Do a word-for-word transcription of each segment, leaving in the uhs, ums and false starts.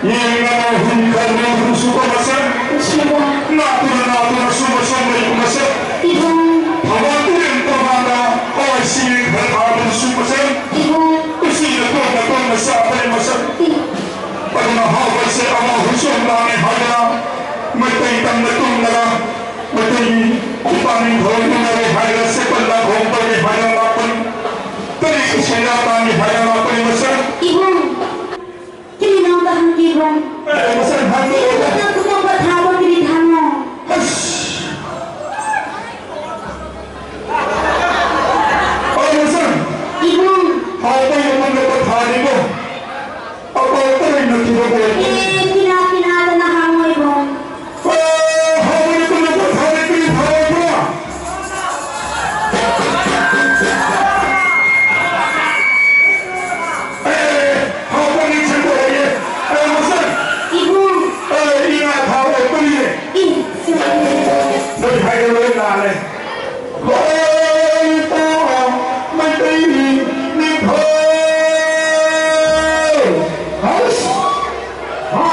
ꯌꯦꯡꯅꯕ ꯍꯨꯟꯈ꯭ꯔꯕ ꯍꯨꯟꯁꯨ ꯀꯣꯟꯅꯁꯦ꯫ ꯏꯕꯨꯡ꯫ ꯅꯥꯇꯨꯅ ꯅꯥꯇꯨꯅ ꯁꯨꯝꯕ ꯁꯨꯝꯕ ꯌꯦꯡꯉꯁꯦ꯫ ꯏꯕꯨꯡ꯫ ꯊꯧꯕꯥꯜ ꯇꯨꯔꯦꯜ ꯇꯣꯉꯥꯟꯅ ꯑꯋꯥꯏꯁꯤꯡꯒꯤ ꯈꯔ ꯊꯥꯕ ꯁꯨꯝꯕꯁꯦ꯫ ꯏꯕꯨꯡ꯫ ꯎꯆꯤꯅ ꯇꯣꯡꯅ ꯇꯣꯡꯅ ꯆꯥꯕ ꯂꯩꯃꯁꯦ꯫ ꯏ꯫ ꯑꯗꯨꯅ ꯍꯥꯎꯕꯁꯦ ꯑꯃ ꯍꯨꯟꯁꯨ ꯂꯥꯡꯉꯦ ꯍꯥꯏꯗꯅ ꯃꯩꯇꯩ ꯇꯝꯅ ꯇꯨꯝꯂꯒ ꯃꯩꯇꯩꯒꯤ ꯏꯄꯥ ꯅꯤꯡꯊꯧ ꯏꯟꯅꯔꯦ ꯍꯥꯏꯔꯒ ꯁꯦꯄꯜ ꯂꯥꯡꯍꯧ ꯇꯧꯔꯦ ꯍꯥꯏꯔꯒ ꯂꯥꯛꯄꯅꯤ꯫ ꯀꯔꯤ ꯁꯦꯟꯖꯥ ꯇꯥꯡꯉꯦ ꯍꯥꯏꯔꯒ ꯂꯥꯛꯄꯅꯤ ꯃꯁꯦ꯫ ꯏꯕꯨꯡ꯫ ꯀꯔꯤꯅꯣꯝꯇ ꯍꯪꯒꯦꯕ꯫ ꯑꯦ, ꯃꯁꯛ ꯍꯪꯒꯦ꯫ ꯅꯪ ꯈꯨꯗꯣꯡꯕ ꯊꯥꯕ ꯀꯔꯤ ꯊꯥꯅꯣ? ꯑꯁ! ꯑꯣ, ꯃꯁꯛ! ꯏꯕꯨꯡ! ꯍꯥꯎꯕ ꯌꯣꯟꯐꯝꯗ ꯊꯥꯔꯤꯕꯣ? ꯑꯄꯥꯎ ꯀꯔꯤ ꯅꯠꯇꯤꯕ ꯀꯔꯤ? ꯑꯦ, ꯀꯤꯅꯥ ꯀꯤꯅꯥꯗꯅ ꯍꯪꯉꯣꯏꯕꯣ? ꯑꯣ, ꯍꯥꯎꯕ ꯌꯣꯟꯐꯝꯗ ꯊꯥꯔꯤ ꯀꯔꯤ ꯊꯥꯔꯤꯕꯣ? ꯑꯦ, ꯍꯥꯎꯕ ꯅꯤꯡꯁꯤꯡꯕ ꯍꯩꯌꯦ꯫ ꯑꯦ, ꯃꯁꯛ! ꯏꯕꯨꯡ! ꯑꯦ, ꯏ ꯉꯥ ꯊꯥꯎ ꯑꯣꯏꯕꯅꯤꯅꯦ꯫ ꯏ, ꯁꯤ ꯅꯣꯏ ꯍꯥꯏꯗꯣ ꯂꯣꯏ ꯂꯥꯜꯂꯦ꯫ ꯍꯣꯏ, ꯇꯥꯎ, ꯃꯩꯇꯩ ꯅꯤꯡꯊꯧ! ꯍꯁ! ꯍꯥ,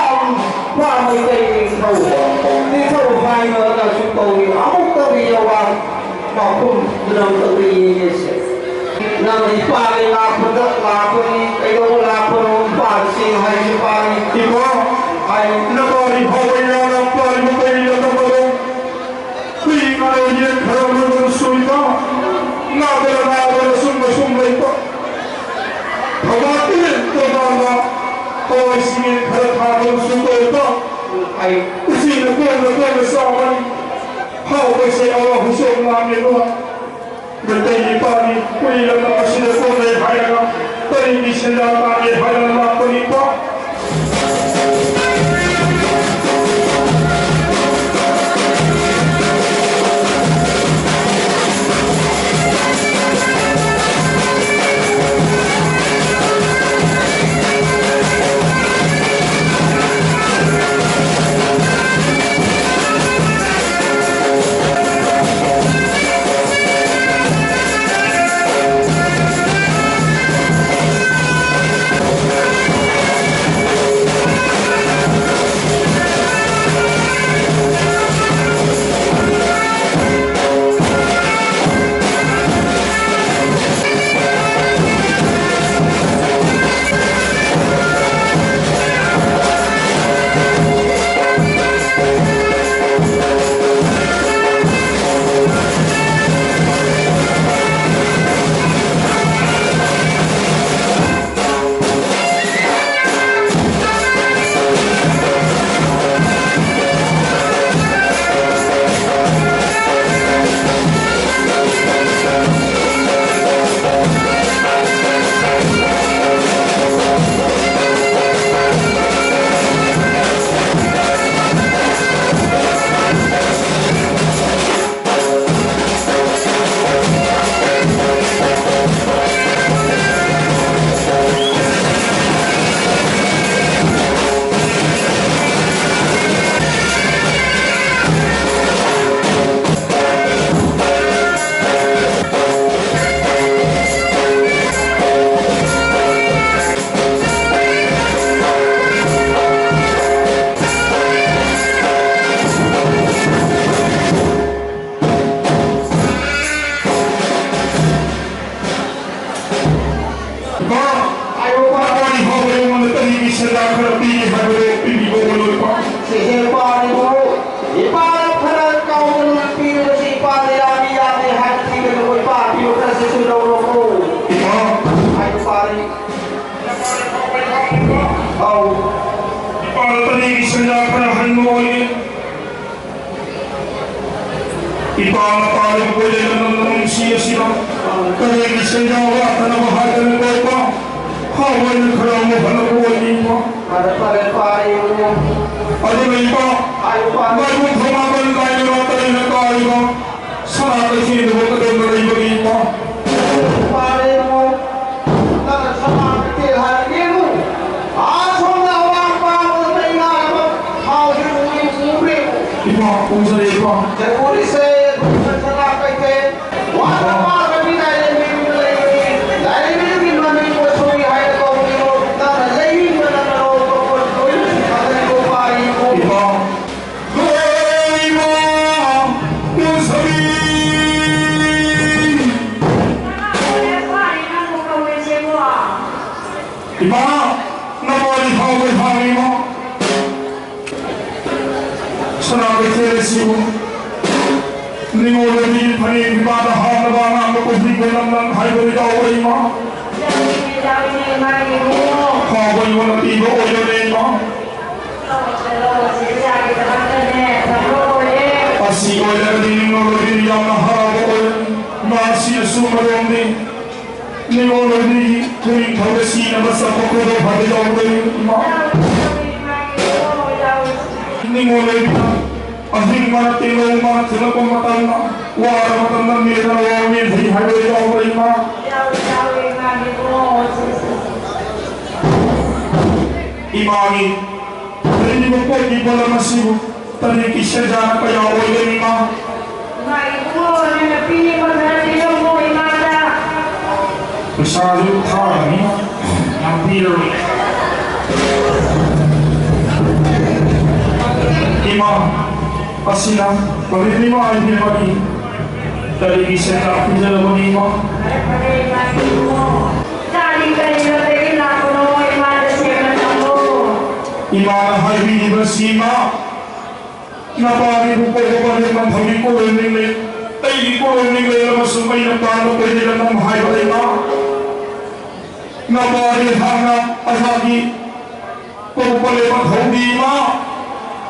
ꯃꯥ ꯃꯩꯇꯩ ꯅꯤꯡꯊꯧ, ꯅꯤꯡꯊꯧ ꯍꯥꯏꯕꯅꯁꯨ ꯀꯧꯏ꯫ ꯑꯃꯨꯛꯇꯗꯤ ꯌꯧꯔꯛ ꯃꯈꯨꯝꯗꯨꯅ ꯑꯃꯨꯛꯇꯗꯤ ꯌꯦꯡꯒꯦꯁꯦ꯫ ꯅꯪ ꯏꯄꯥꯒꯤ ꯂꯥꯛꯄꯗ ꯂꯥꯛꯄꯅꯤ, ꯀꯩꯗꯧꯕ ꯂꯥꯛꯄꯅꯣ? ꯏꯄꯥꯒꯤ ꯆꯦꯡ ꯍꯥꯏꯁꯤ ꯏꯄꯥꯒꯤ꯫ ꯏꯄꯥ, ꯍꯥꯏ꯫ ꯅꯄꯥꯒꯤ ꯐꯥꯎꯕ ꯌꯥꯅ ꯄꯥꯔꯤꯕ ꯀꯩ ꯂꯩꯔꯝꯕꯅꯣ? ꯍꯨꯏ ꯉꯥꯅꯨ ꯌꯦꯟ ꯈꯔ ꯂꯣꯏꯕꯗꯁꯨ ꯏꯄꯥ, ꯅꯥꯗꯅ ꯅꯥꯗꯅ ꯁꯨꯝꯕ ꯁꯨꯝꯕ ꯏꯄꯥ꯫ ꯊꯧꯕꯥꯜ ꯇꯨꯔꯦꯜ ꯇꯣꯉꯥꯟꯕ ꯍꯋꯥꯏꯁꯤꯡꯒꯤ ꯈꯔ ꯊꯥꯕꯗꯁꯨ ꯇꯧꯕ꯫ ꯑꯩ ꯎꯆꯤꯅ ꯀꯣꯟꯅ ꯀꯣꯟꯅ ꯆꯥꯕꯅꯤ꯫ ꯍꯥꯎꯕꯁꯦ ꯑꯋꯥ ꯍꯨꯆꯣꯛ ꯂꯥꯝꯃꯦꯗꯣ꯫ ꯃꯩꯇꯩ ꯏꯄꯥꯅꯤ ꯀꯨꯏꯔꯕ ꯑꯁꯤꯗ ꯀꯣꯟꯅꯩ ꯍꯥꯏꯔꯒ ꯀꯔꯤꯒꯤ ꯁꯦꯟꯖꯥ ꯇꯥꯟꯒꯦ ꯍꯥꯏꯔꯒ ꯂꯥꯛꯄꯅꯤꯀꯣ? ꯁꯦꯟꯖꯥ ꯈꯔ ꯄꯤꯒꯦ ꯍꯥꯏꯕꯗꯣ ꯄꯤꯕꯤꯕ ꯑꯣꯏꯔꯣꯏꯀꯣ? ꯁꯤꯁꯦ ꯏꯄꯥꯅꯤꯕꯨ, ꯏꯄꯥꯅ ꯈꯔ ꯀꯥꯎꯗꯅ ꯄꯤꯔꯤꯕꯁꯤ ꯏꯄꯥꯗ ꯌꯥꯝꯃꯤ ꯌꯥꯝꯗꯦ ꯍꯥꯏꯕ ꯊꯤꯒꯅꯨ꯫ ꯏꯄꯥ ꯄꯤꯕ ꯈꯔꯁꯤꯁꯨ ꯂꯧꯔꯣꯀꯣ꯫ ꯏꯄꯥ꯫ ꯍꯥꯏꯌꯨ ꯄꯥꯔꯤ꯫ ꯑꯧ꯫ ꯏꯄꯥꯅ ꯇꯔꯦꯠꯀꯤ ꯁꯦꯟꯖꯥ ꯈꯔ ꯍꯟꯕ ꯑꯣꯏꯒꯦ꯫ ꯏꯄꯥꯅ ꯄꯥꯜꯂꯤꯕ ꯀꯣꯏꯂꯦꯟ ꯂꯝꯗꯝ ꯅꯨꯡꯁꯤ ꯑꯁꯤꯗ ꯀꯔꯤꯒꯤ ꯁꯦꯟꯖꯥ ꯋꯥꯠꯇꯅꯕ ꯍꯥꯏꯗꯅ ꯀꯣꯏꯄ ꯍꯥꯎꯕꯅ ꯈꯔ ꯑꯃꯨꯛ ꯍꯜꯂꯛꯄ ꯑꯣꯏꯅꯤꯡꯕ꯫ ꯐꯔꯦ, ꯐꯔꯦ, ꯄꯥꯔꯤꯕꯅꯤ꯫ ꯑꯗꯨꯅ ꯏꯄꯥ, ꯍꯥꯏꯌꯨ, ꯄꯥꯔꯤ꯫ ꯂꯥꯏꯕꯨꯡ ꯊꯧꯃꯥꯄꯟ ꯂꯥꯏꯅ ꯇꯔꯦꯠꯅ ꯀꯥꯔꯤꯕ ꯁꯅꯥ ꯀꯩꯊꯦꯜꯗꯨꯕꯨ ꯀꯗꯣꯝꯗ ꯂꯩꯕꯒꯦ ꯏꯄꯥ? ꯄꯥꯔꯤꯕꯅꯤ꯫ ꯅꯪꯅ ꯁꯅꯥ ꯀꯩꯊꯦꯜ ꯍꯥꯏꯔꯒꯦꯕꯨ, ꯑꯥ ꯁꯣꯝꯗ ꯑꯋꯥꯡ ꯄꯥꯡꯕꯗ ꯃꯩ ꯉꯥꯜꯂꯕ ꯊꯥꯎꯁꯤ ꯎꯏ ꯎꯈ꯭ꯔꯦꯕꯨ꯫ ꯏꯃꯥ, ꯎꯖꯔꯦ, ꯏꯃꯥ꯫ ꯖꯒꯣꯔꯤꯁꯦ ꯁꯅꯥ ꯀꯩꯊꯦꯜ꯫ ꯋꯥꯅ ꯄꯥꯔꯒ ꯃꯤ ꯂꯥꯏꯔꯦꯝꯕꯤ ꯂꯩꯕꯅꯤ꯫ ꯂꯥꯏꯔꯦꯝꯕꯤꯒꯤ ꯃꯃꯤꯡ ꯃꯁꯣꯏ ꯍꯥꯏꯅ ꯀꯧꯕꯅꯤꯀꯣ꯫ ꯅꯪꯅ ꯂꯩꯅꯤꯡꯕ ꯅꯪꯅ ꯂꯧꯕ ꯄꯣꯠ ꯂꯣꯏꯅ ꯁꯨꯅ ꯂꯩꯀꯣ ꯄꯥꯔꯤꯕꯨ꯫ ꯏꯃꯥ꯫ ꯏꯃꯥ! ꯏꯃꯥ! ꯏꯃꯥ! ꯅꯃꯥꯗꯤ ꯐꯥꯎꯕ ꯐꯥꯔꯤ, ꯏꯃꯥ! ꯁꯅꯥ ꯀꯩꯊꯦꯜ ꯑꯁꯤꯕꯨ ꯅꯤꯉꯣꯜ ꯑꯅꯤ ꯐꯅꯦꯛ ꯏꯃꯥꯗ ꯍꯥꯞꯅꯕ ꯑꯉꯥꯡꯕ ꯀꯣꯐꯤ ꯀꯣꯂꯝ ꯅꯪ ꯍꯥꯏꯕꯗꯨ ꯌꯥꯎꯕ, ꯏꯃꯥ? ꯐꯥꯎꯕ ꯌꯣꯟꯅ ꯄꯤꯕ ꯑꯣꯏꯔꯣꯅꯦ, ꯏꯃꯥ꯫ ꯑꯁꯤ ꯑꯣꯏꯔꯒꯗꯤ ꯅꯤꯡꯉꯣꯜ ꯑꯣꯏꯕꯤꯅ ꯌꯥꯝꯅ ꯍꯔꯥꯎꯕ ꯑꯣꯏꯔꯅꯤ꯫ ꯃꯥꯁꯤ ꯑꯁꯨꯝ ꯑꯗꯣꯝꯗꯤ ꯅꯤꯡꯉꯣꯜ ꯑꯣꯏꯕꯤꯒꯤ ꯄꯨꯛꯅꯤꯡ ꯊꯧꯗ ꯁꯤꯅꯕ ꯆꯠꯄ ꯈꯣꯏꯗꯣꯛ ꯐꯥꯗ ꯌꯥꯎꯗꯣꯏꯅꯤ꯫ ꯏꯃꯥ, ꯅꯤꯡꯉꯣꯜ ꯑꯣꯏꯕꯤꯅ ꯑꯍꯤꯡ ꯃꯔꯛ ꯇꯦꯡꯂꯧ ꯃꯔꯛ ꯊꯤꯜꯂꯛꯄ ꯃꯇꯝꯗ ꯋꯥꯔ ꯃꯇꯝꯗ ꯃꯦꯗꯅ ꯋꯥ ꯃꯦꯟꯊꯩ ꯍꯥꯏꯕ ꯌꯥꯎꯕ꯭ꯔꯥ, ꯏꯃꯥ? ꯏꯃꯥꯒꯤ ꯂꯩꯔꯤꯕ ꯄꯣꯠꯀꯤ ꯄꯣꯠꯂꯝ ꯑꯁꯤꯕꯨ ꯇꯔꯦꯠꯀꯤ ꯁꯦꯟꯖꯥꯅ ꯀꯌꯥ ꯑꯣꯏꯒꯅꯤ, ꯏꯃꯥ? ꯏꯃꯥ ꯏꯕꯨꯡꯉꯣ, ꯅꯪꯅ ꯄꯤꯅꯤꯡꯕ ꯈꯔ ꯄꯤꯔꯝꯃꯣ ꯏꯃꯥꯗ꯫ ꯄꯩꯁꯥꯗꯨ ꯊꯥꯔꯅꯤ, ꯌꯥꯝ ꯄꯤꯔꯔꯣꯏ꯫ ꯏꯃꯥ, ꯑꯁꯤꯅ ꯄꯔꯤꯅꯤꯃꯥ ꯍꯥꯏꯕꯤꯔꯕꯅꯤ꯫ ꯀꯔꯤꯒꯤ ꯁꯦꯟꯖꯥ ꯄꯤꯖꯔꯕꯅꯤ, ꯏꯃꯥ? ꯐꯔꯦ, ꯐꯔꯦ, ꯏꯃꯥ ꯏꯕꯨꯡꯉꯣ꯫ ꯆꯥꯅꯤ ꯀꯔꯤ ꯂꯝꯗꯒꯤ ꯂꯥꯛꯄꯅꯣ? ꯏꯃꯥꯗ ꯁꯦꯡꯅ ꯇꯝꯃꯣ꯫ ꯏꯃꯥꯅ ꯍꯥꯏꯕꯤꯔꯤꯕꯁꯤ, ꯏꯃꯥ, ꯅꯄꯥꯒꯤ ꯄꯨꯄꯣꯛꯄ ꯄꯥꯂꯦꯝ ꯄꯟꯊꯧꯒꯤ ꯀꯣꯂꯣꯝ ꯅꯤꯡꯂꯩ, ꯑꯩꯒꯤ ꯀꯣꯂꯣꯝ ꯅꯤꯡꯂꯩ ꯑꯃꯁꯨꯡ ꯑꯩꯅ ꯄꯥꯟꯕ ꯀꯣꯏꯂꯦꯜ ꯑꯃ ꯍꯥꯏꯕ ꯂꯩꯃ꯫ ꯅꯄꯥꯒꯤ ꯍꯥꯟꯅ ꯑꯩꯍꯥꯛꯀꯤ ꯄꯣꯛꯄ ꯄꯥꯂꯦꯝ ꯄꯟꯊꯧꯗꯤ ꯏꯃꯥ,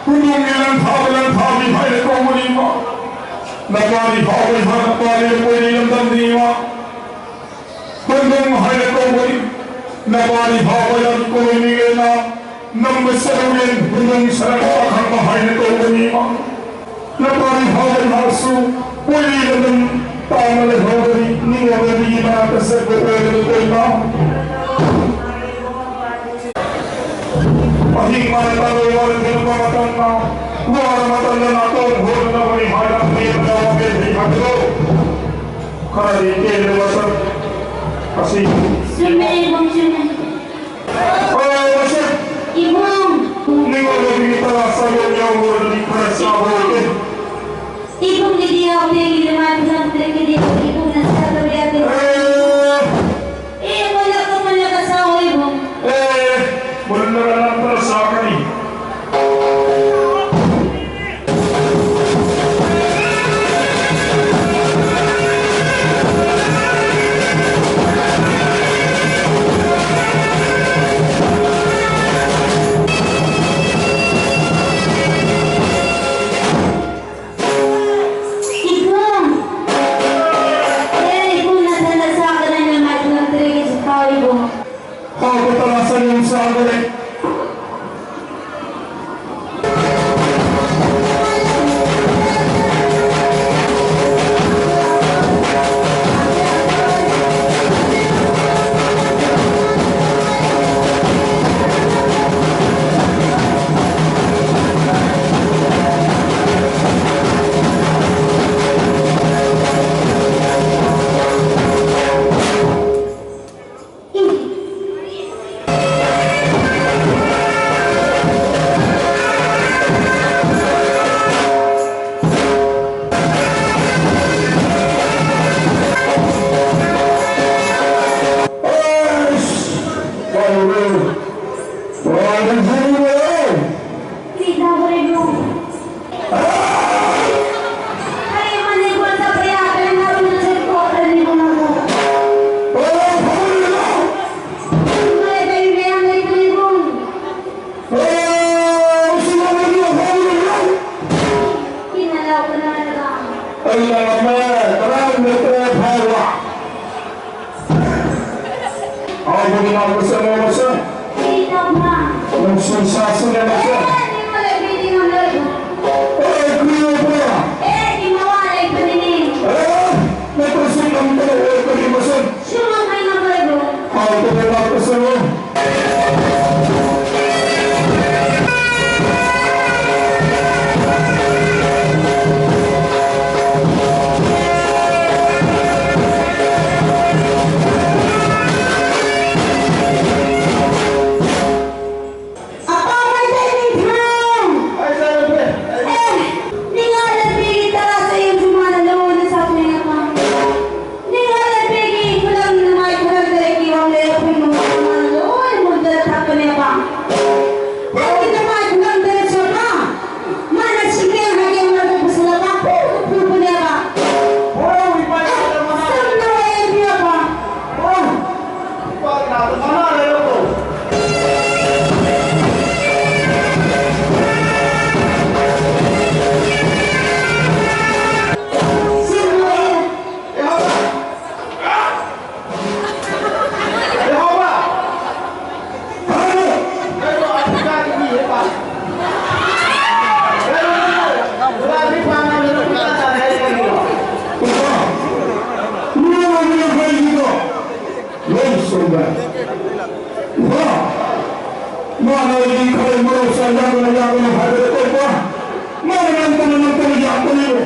ꯍꯨꯟꯗ꯭ꯔꯣꯝꯒꯤ ꯂꯪꯊꯥꯕ ꯂꯪꯊꯥꯕꯤ ꯍꯥꯏꯅ ꯀꯧꯕꯅꯤ ꯏꯃꯥ꯫ ꯅꯄꯥꯒꯤ ꯍꯥꯎꯕ ꯍꯥꯟꯅ ꯄꯥꯜꯂꯤꯕ ꯀꯣꯏꯂꯦꯜ ꯂꯝꯗꯝꯗꯤ ꯏꯃꯥ, ꯍꯨꯟꯗ꯭ꯔꯣꯝ ꯍꯥꯏꯅ ꯀꯧꯕꯅꯤ꯫ ꯅꯄꯥꯗꯤ ꯐꯥꯎꯕ ꯌꯥꯝ ꯀꯣꯏꯅꯤꯡꯉꯦꯅ ꯅꯝꯕ ꯁꯔꯨꯛ ꯌꯦꯟ ꯍꯨꯟꯗ꯭ꯔꯣꯝ ꯁꯔꯛ ꯑꯈꯪꯕ ꯍꯥꯏꯅ ꯀꯧꯕꯅꯤ꯫ ꯅꯄꯥꯗꯤ ꯐꯥꯎꯕ ꯌꯥꯝꯁꯨ ꯀꯣꯏꯔꯤꯕ ꯑꯗꯨꯝ ꯇꯥꯅ ꯂꯩꯍꯧꯒꯅꯤ꯫ ꯅꯤꯡꯉꯣꯝꯗꯒꯤ ꯃꯅꯥꯛꯇ ꯆꯠꯄ ꯑꯣꯏꯔꯕ ꯀꯣꯏꯃ꯫ ꯑꯍꯤꯡ ꯃꯔꯛꯇ ꯂꯣꯏ ꯋꯥꯔ ꯊꯦꯡꯕ ꯃꯇꯝꯗ, ꯋꯥꯔ ꯃꯇꯝꯗ ꯅꯥꯇꯣꯟ ꯍꯣꯠꯅꯕꯅꯤ ꯍꯥꯏꯅ ꯄꯦꯟꯗꯕ ꯄꯦꯟꯗ꯭ꯔꯤ ꯍꯥꯏꯕꯗꯣ꯫ ꯈꯔꯗꯤ ꯄꯦꯟꯗꯕ ꯁꯛ ꯑꯁꯤ꯫ ꯆꯨꯝꯃꯦ, ꯏꯕꯨꯡ, ꯆꯨꯝꯃꯦ꯫ ꯑꯣ, ꯃꯁꯤ꯫ ꯏꯕꯨꯡ꯫ ꯅꯤꯡꯉꯣꯜ ꯅꯨꯄꯤꯒꯤ ꯇꯔꯥ ꯆꯥꯌꯣꯝ ꯌꯥꯎꯕꯗꯤ ꯈꯔ ꯆꯥꯕ ꯑꯣꯏꯗꯦ꯫ ꯏꯕꯨꯡꯒꯤꯗꯤ ꯌꯥꯎꯗꯦ, ꯏꯕꯨꯡꯅ ꯆꯥꯗꯕ ꯌꯥꯗꯦ꯫ ꯑꯦ꯫ ꯑꯦ, ꯃꯨꯜꯂꯒ, ꯃꯨꯜꯂꯒ ꯆꯥꯎ ꯏꯕꯨꯡ꯫ ꯑꯦ, ꯃꯨꯜꯂꯒ ꯅꯠꯇ꯭ꯔ ꯆꯥꯒꯅꯤ꯫ ꯃꯥꯅ ꯑꯩꯒꯤ ꯈꯔ ꯃꯔꯧ ꯆꯥ ꯌꯥꯒꯅ ꯌꯥꯒꯅ ꯍꯥꯏꯕꯗ ꯀꯣꯛꯄ, ꯃꯥꯅ ꯅꯝꯗꯅ ꯅꯝꯗꯅ ꯌꯥꯝꯕꯅꯤꯅꯦ꯫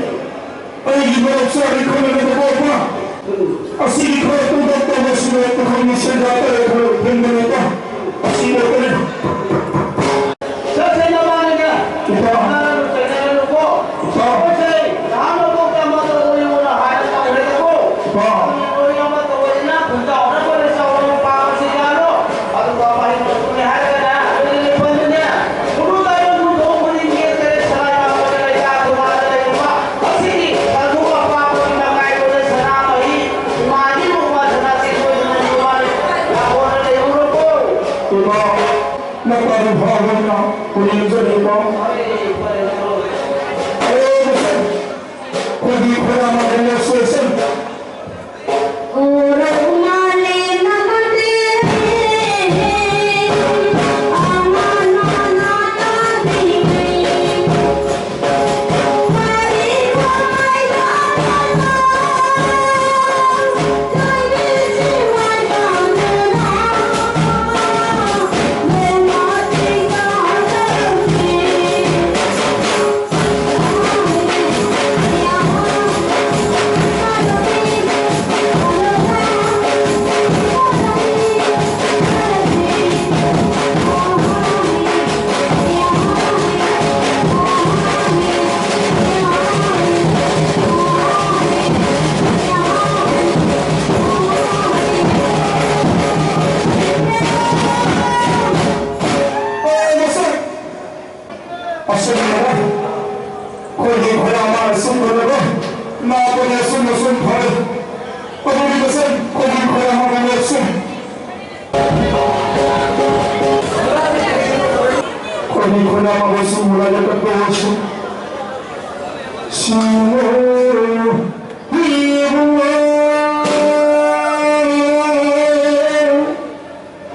ꯑꯩꯒꯤ ꯃꯔꯧ ꯆꯥꯔꯤ ꯈꯪꯅꯅꯕ ꯀꯣꯛꯄ, ꯑꯁꯤꯒꯤ ꯈꯔ ꯇꯨꯡꯗ ꯇꯧꯕꯁꯤꯅ ꯄꯨꯈꯝꯒꯤ ꯁꯦꯟꯖꯥ ꯇꯔꯦꯠ ꯈꯔ ꯐꯦꯡꯕꯅꯦꯕ꯫ ꯑꯁꯤ ꯉꯥꯛꯇꯅꯤ꯫ ꯆꯠꯁꯦ ꯅꯃꯥꯟꯅꯕ꯫ ꯏꯄꯥ꯫ ꯅꯃꯥꯟꯅꯕ ꯆꯠꯅꯔꯅꯨꯀꯣ꯫ ꯏꯄꯥ꯫ ꯆꯠꯁꯦ꯫ ꯅꯍꯥꯟ ꯃꯀꯣꯛꯇ ꯑꯃ ꯇꯧꯕ ꯌꯦꯡꯉꯨꯅ ꯍꯥꯏꯅ ꯇꯧꯔꯦꯗꯀꯣ꯫ ꯏꯄꯥ꯫ ꯑꯗꯨꯒꯤ ꯂꯣꯏ ꯑꯃ ꯇꯧꯕꯅꯤꯅ ꯈꯨꯟꯖꯥꯎꯅ ꯀꯣꯟꯅ ꯆꯥꯎꯅ ꯄꯥꯕꯁꯤ ꯌꯥꯔꯣ꯫ ꯑꯗꯨꯒ ꯃꯍꯩ ꯃꯁꯤꯡꯅꯤ ꯍꯥꯏꯔꯒꯅ ꯑꯗꯨꯗꯤ ꯂꯦꯞꯍꯟꯗꯨꯅꯦ꯫ ꯎꯔꯨ ꯂꯥꯏꯔꯣꯟ ꯂꯨꯊꯣꯛ ꯈꯨꯗꯤꯡꯒꯤ ꯀꯔꯤ ꯁꯂꯥꯏ ꯃꯥꯡꯕꯗ ꯂꯩꯇꯥ ꯈꯨꯃꯥꯡꯗ ꯂꯩꯔꯨꯕ꯫ ꯑꯁꯤꯗꯤ ꯇꯪꯗꯨ ꯑꯄꯥꯛꯄꯒꯤ ꯃꯀꯥꯏ ꯂꯣꯏꯅ ꯁꯅꯥꯃꯍꯤ ꯏꯃꯥꯒꯤ ꯃꯨꯛꯃ ꯁꯅꯥꯁꯤ ꯁꯣꯏꯗꯅ ꯌꯨꯝ ꯃꯥꯜꯂꯤ꯫ ꯂꯥꯛꯑꯣꯅ ꯂꯩꯍꯧꯔꯣꯀꯣ꯫ ꯏꯃꯥ, ꯅꯄꯥꯗꯨ ꯐꯥꯎꯕꯅ ꯄꯨꯅꯤꯡꯖꯔꯤꯕ꯫ ꯑꯦ, ꯃꯁꯦ, ꯑꯩꯈꯣꯏꯒꯤ ꯈꯨꯔꯥ ꯃꯥꯂꯦꯝ ꯁꯣꯏꯁꯟ꯫ ꯑꯁꯨꯝꯅ ꯑꯩꯈꯣꯏꯒꯤ ꯈꯨꯔꯥ ꯃꯥꯅ ꯁꯨꯝ ꯂꯣꯏꯔꯒ ꯂꯥꯛꯄꯅꯦ, ꯑꯁꯨꯝꯅ ꯁꯨꯝ ꯐꯔꯦ꯫ ꯑꯗꯨꯒꯤ ꯃꯁꯦꯟ ꯑꯩꯈꯣꯏꯒꯤ ꯈꯨꯔꯥ ꯃꯥꯅ ꯁꯨꯝ ꯑꯩꯈꯣꯏꯒꯤ ꯈꯨꯔꯥ ꯃꯥꯅ ꯁꯨꯝ ꯂꯣꯏꯔꯒ ꯇꯣꯛꯑꯁꯤ꯫ ꯁꯤꯡꯉꯣ ꯏꯕꯨꯡꯉꯣ꯫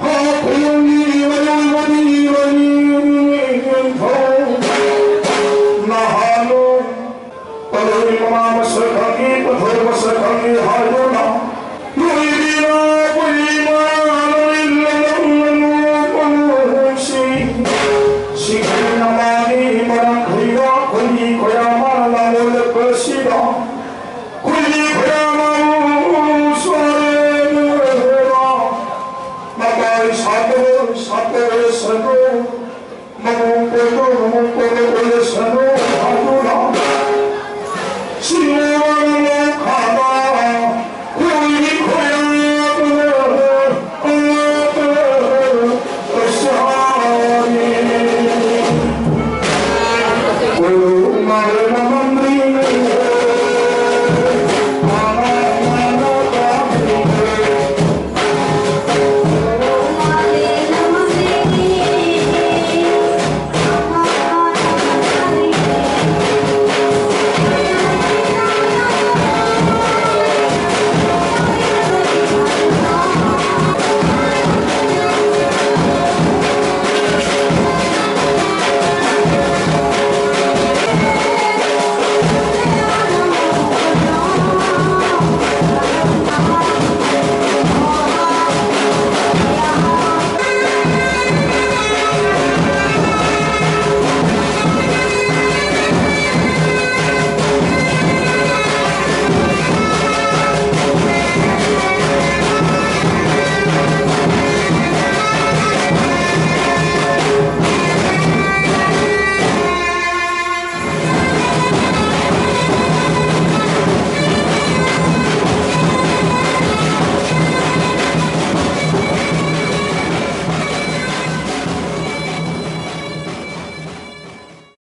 ꯍꯥ ꯈꯣꯏꯔꯝꯒꯤ ꯃꯌꯣꯜ ꯃꯅꯤ ꯃꯅꯤ ꯅꯤꯡꯊꯧ ꯅꯍꯥꯟꯋꯥꯏ ꯄꯂꯧ ꯃꯃꯥ ꯃꯁꯛ ꯈꯪꯉꯤ, ꯄꯊꯧ ꯃꯁꯛ ꯈꯪꯉꯤ ꯍꯥꯏꯗꯨꯅ ꯂꯣꯏꯕꯤꯔ ꯄꯨꯔꯤꯃ ꯂꯣꯏ ꯂꯝꯂꯝ ꯃꯅꯨ ꯃꯅꯨ ꯁꯥꯠꯄ ꯑꯣꯏꯁꯅꯨ, ꯃꯃꯣꯟ ꯀꯣꯏꯕ ꯃꯃꯣꯟ ꯀꯣꯏꯕ ꯑꯣꯏꯁꯅꯨ꯫